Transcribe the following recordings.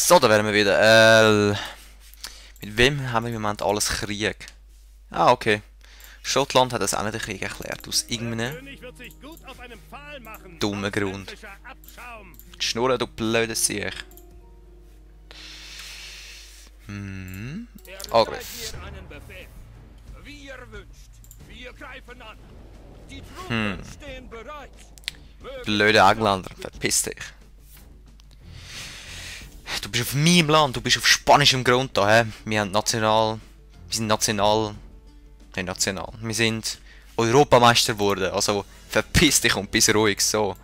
So, da wären wir wieder. Mit wem haben wir im Moment alles Krieg? Ah, okay. Schottland hat das auch nicht den Krieg erklärt. Aus irgendeinem dummen Grund. Die Schnurren, du blödes Sieg. Angriff. Blöde Engländer, verpiss dich. Du bist auf meinem Land, du bist auf spanischem Grund da, hä? Wir sind national. Nicht national. Wir sind Europameister geworden. Also verpiss dich und bist ruhig, so.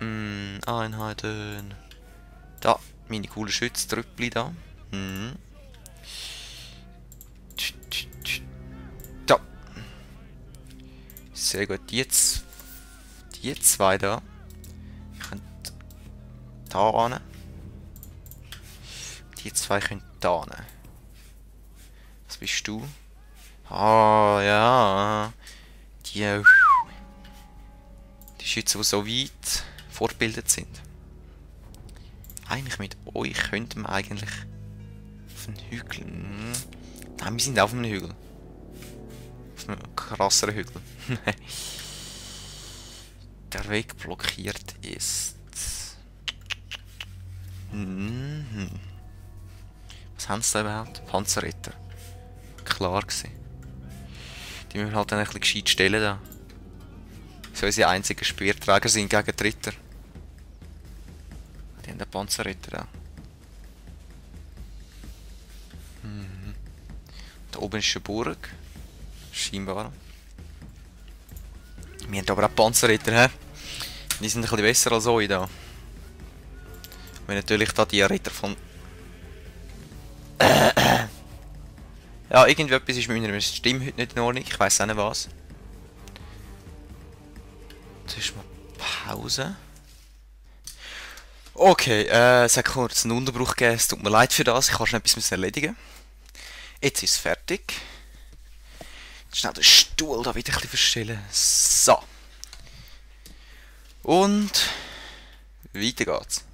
Einheiten. Da, meine coolen Schütztrüppli da. Da. Sehr gut. Die zwei da. Ich könnte da ran. Die zwei können da hin. Was bist du? Ah, ja. Die Schützen, die so weit fortgebildet sind. Eigentlich mit euch könnten wir eigentlich auf einen Hügel. Nein, wir sind auf einem Hügel. Auf einem krasseren Hügel. Der Weg blockiert ist. Was haben sie da überhaupt? Panzerritter. Klar gewesen. Die müssen halt dann ein bisschen gescheit stellen da. So unsere einzigen Speerträger sind gegen die Ritter. Die haben den Panzerritter da. Da oben ist eine Burg. Scheinbar. Wir haben aber auch Panzerritter, hä? Die sind ein bisschen besser als euch da. Wenn natürlich da die Ritter von... Ja, irgendetwas ist mit meiner Stimme heute nicht in Ordnung. Ich weiss auch nicht was. Jetzt ist mal Pause. Okay, es hat kurz einen Unterbruch gegeben. Es tut mir leid für das. Ich kann schon etwas erledigen. Jetzt ist es fertig. Jetzt schnell den Stuhl da wieder ein bisschen verstellen. So. Und weiter geht's.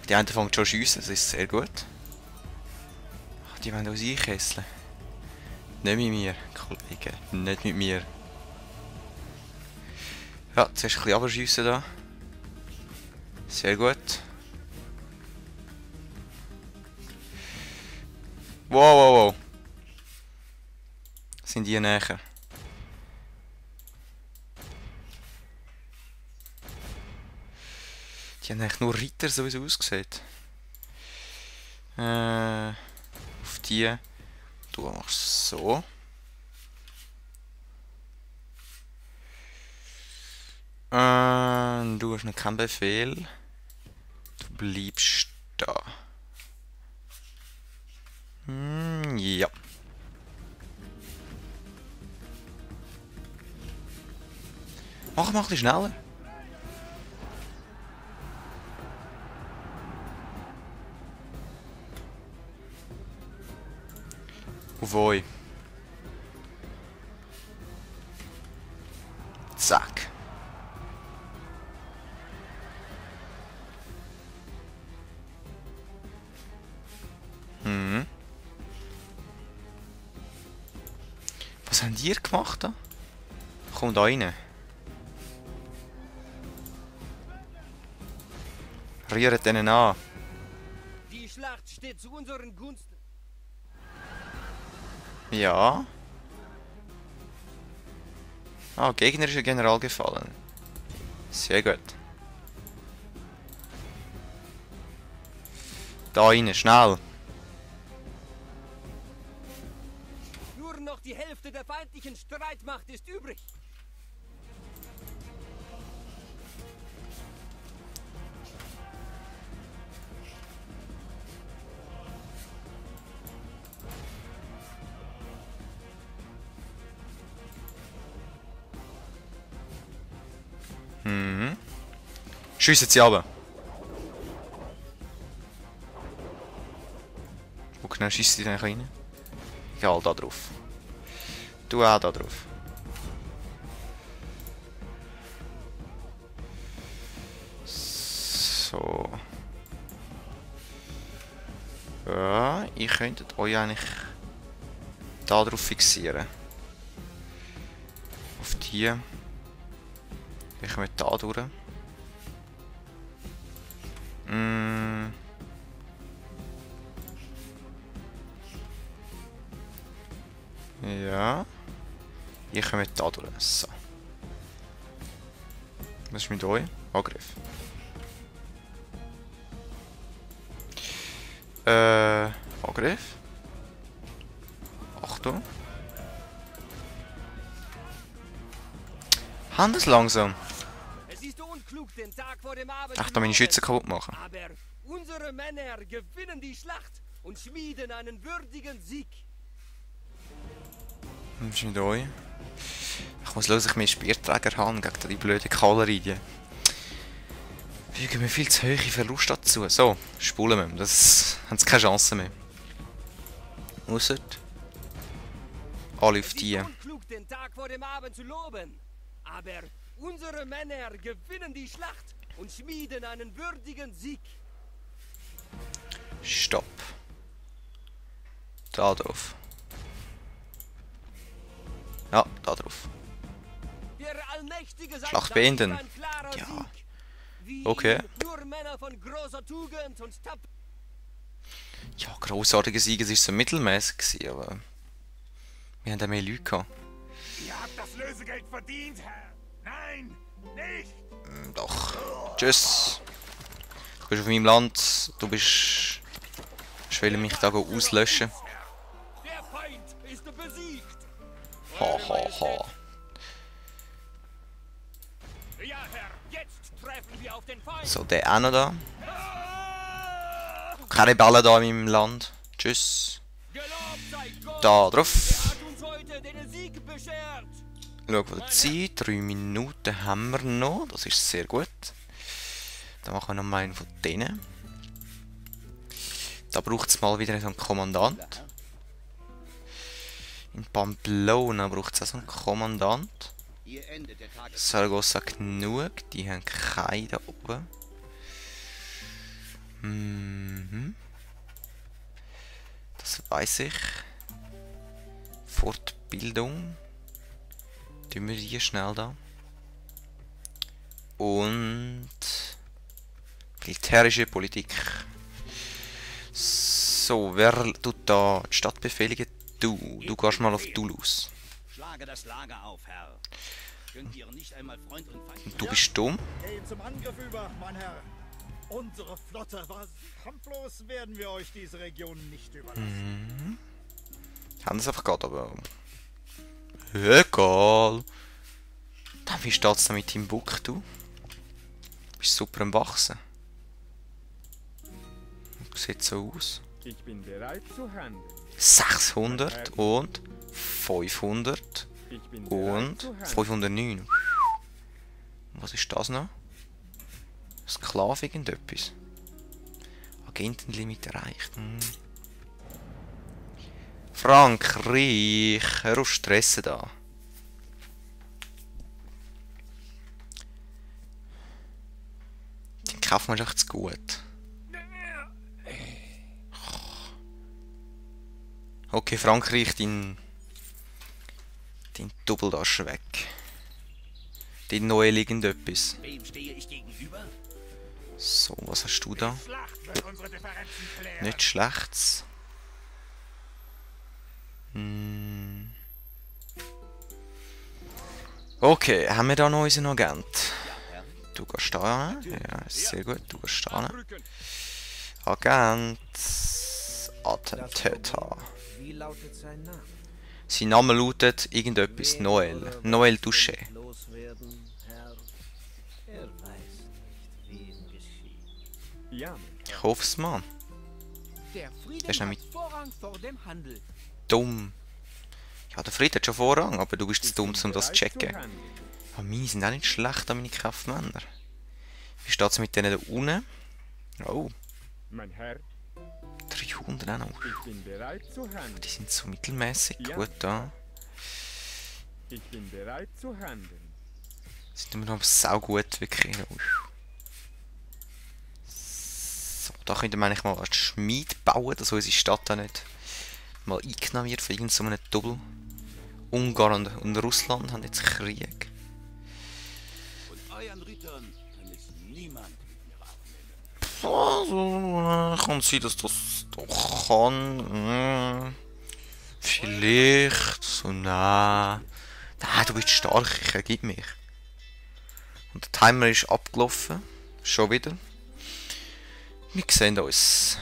Die einen fangen schon schiessen, das ist sehr gut. Ach, die wollen uns einkesseln. Nicht mit mir, Kollegen. Nicht mit mir. Ja, zuerst ein bisschen runterschiessen da. Sehr gut. Wow, wow, wow. Sind die näher? Die haben eigentlich nur Ritter, so wie es aussieht. Auf die. Du machst so. Du hast noch keinen Befehl. Du bleibst da. Ja. Mach mal ein bisschen schneller. Auf euch. Zack. Was habt ihr gemacht da? Komm da rein. Rührt denen an. Die Schlacht steht zu unseren Gunsten. Ja. Ah, gegnerischer General gefallen. Sehr gut. Da rein, schnell. Nur noch die Hälfte der feindlichen Streitmacht ist übrig. Schiessen sie runter. Wo genau schiessen sie denn rein? Ja, da drauf. Du auch da drauf. So. Ja, ihr könntet euch eigentlich da drauf fixieren. Auf die. Wir kommen da durch. Ja. Ihr kommt da durch. So. Was ist mit euch? Angriff. Angriff. Achtung. Hand es langsam. Es ist unklug, den Tag vor dem Abend Ach, zu da meine loben. Schützen kaputt machen. Aber unsere Männer gewinnen die Schlacht und schmieden einen würdigen Sieg. Was ist mit euch? Ich muss schauen, dass ich mehr Speerträger habe gegen die blöden Kavallerie. Fügen mir viel zu hohe Verluste dazu. So, spulen wir. Das haben sie keine Chance mehr. Ausser alle auf Es ist die. unklug, den Tag vor dem Abend zu loben. Aber unsere Männer gewinnen die Schlacht und schmieden einen würdigen Sieg. Stopp. Da drauf. Ja, da drauf. Der allmächtige Schlacht Satan beenden. ist ein klarer Ja. Sieg. Wie Okay. ihn nur Männer von großer Tugend und Tapferkeit. Ja, grossartige Siege war so mittelmäßig gewesen, aber wir haben da mehr Leute gehabt. Ihr habt das Lösegeld verdient, Herr. Nein, nicht. Doch. Tschüss. Du bist auf meinem Land. Du bist... Ich will mich da auslöschen. Der Feind ist besiegt. Ha, ha, ha. Ja, Herr, jetzt treffen wir auf den Feind. So, der auch noch da. Keine Bälle da in meinem Land. Tschüss. Gelobt sei Gott. Da Er drauf. hat uns heute den Sieg beschert. Schau von der Zeit. 3 Minuten haben wir noch. Das ist sehr gut. Dann machen wir noch mal einen von denen. Da braucht es mal wieder so einen Kommandant. In Pamplona braucht es auch so einen Kommandant. Saragossa genug. Die haben keinen da oben. Das weiß ich. Fortbildung. Tun wir hier schnell da. Und militärische Politik. So, wer tut da die Stadt befehligen? Du gehst mal auf Toulouse. Schlage das Lager auf, Herr. Könnt ihr nicht einmal Freund und Feind... Du bist dumm. Gehen zum Angriff über, mein Herr. Unsere Flotte war kampflos, werden wir euch diese Region nicht überlassen. Haben es einfach gerade, aber... Egal. Dann, wie steht's da mit Timbuktu? Du bist super am Wachsen. Sieht so aus. Ich bin bereit zu handeln. 600 und 500 Ich bin und 509. Was ist das noch? Sklave irgendetwas. Agentenlimit erreicht. Frankreich, hör auf stressen da. Den kaufen wir echt zu gut. Okay, Frankreich, dein Double da ist weg. Dein neue liegend etwas. Wem stehe ich gegenüber? So, was hast du da? Schlacht wird unsere Differenzen klären. Nicht schlecht. Okay, haben wir da noch unseren Agent? Du gehst da hin. Ja, sehr gut. Du gehst da hin. Agent. Attentäter. Wie lautet sein Name? Sein Name lautet irgendetwas. Noel. Noel Touché. Loswerden, Herr. Er weiß nicht, wie ihm geschieht. Ja, Ich hoffe es mal. Der Er Frieden ist hat nämlich Vorrang vor dem Handel. dumm. Ja, der Fried hat schon Vorrang, aber du bist zu dumm, um das zu checken. handeln. Ah, meine sind auch nicht schlecht, meine Kampfmänner. Wie steht es mit denen da unten? Oh, Mein Herr, 300 auch noch. ich bin bereit zu handeln. Die sind so mittelmäßig Ja. gut da. Ich bin bereit zu handeln. Sind immer noch sau gut, wirklich. Da könnten wir eigentlich mal einen Schmied bauen, dass unsere Stadt da nicht mal eingenommen wird von irgendeinem Double. Ungarn und Russland haben jetzt Krieg. Von euren Rittern kann es niemand mit mir abnehmen. Also, kann sein, dass das doch kann. Vielleicht. So, nein. Nein, du bist stark, ich ergib mich. Und der Timer ist abgelaufen. Schon wieder. Wir sehen uns.